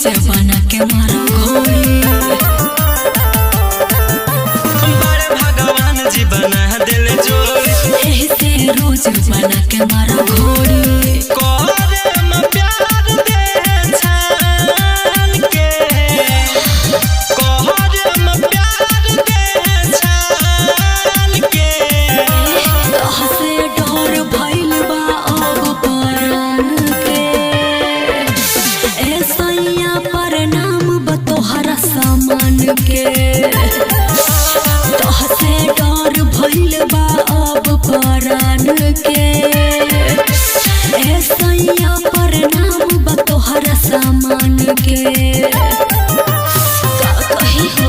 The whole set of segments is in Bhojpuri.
रोज बना के मारो घोड़ी। बड़े भगवान जी बना दिल जोड़ी। एही से रोज बना के मारो घोड़ी। करे म प्यार दे छान के, करे म प्यार दे छान के। तोहसे डर भइल बा अब परान के। ए सैया प्रणाम बा तोहरा सामान के। तोहसे डर भइल बा अब परान के। ए सैया प्रणाम बा तोहरा सामान के। का कही हो।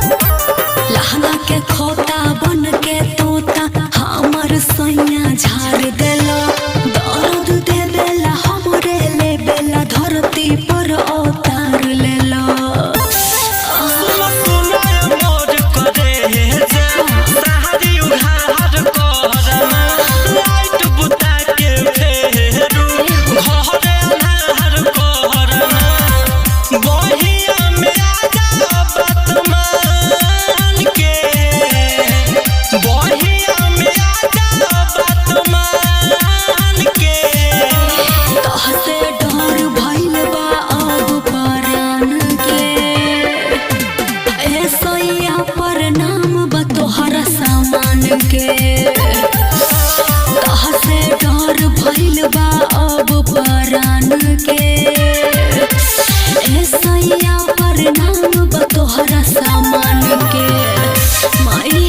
लहंगा के खोता बन के तोता हमर सैया झाड़ देला। दर्द दे देला हमरे ले बेला धरती पर उतार लेला। सुनो सुनो मोर करे जा, सहारी उघार करना, लाइट बुता के फेरू घरे अन्हार करना। बहिया में आजा बात मान के, बहिया में आजा बात मान के। तोहसे डर भइल बा अब परान के। ए सैया प्रणाम बा तोहरा सामान के। तोहसे डर भइल बा अब परान के। ए सैया प्रणाम बा तोहरा सामान के। माई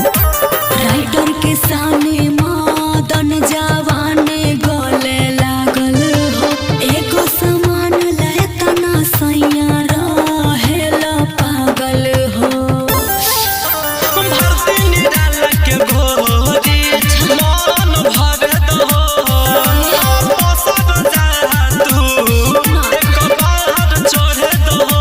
राइटर के सामने मदन जवाने गले लागल हो। एगो सामान ले तना सैया रहेला पागल हो। भरती निराला के घोरी मन भर दहो, पसर जा तू एक बार छोड़ दहो।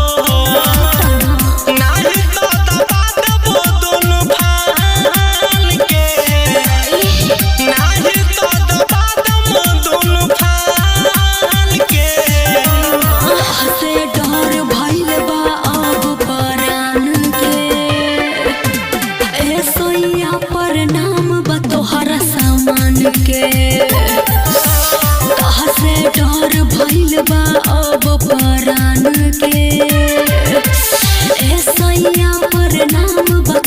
नाही तो दबा देबो दुनु फान के, नाही तो दबा देबो दुनु फान के। से डर भइल बा अब परान के। ए सैया प्रणाम बा तोहरा सामान के। तोहसे डर भइल बा अब परान के। ए सैया प्रणाम बा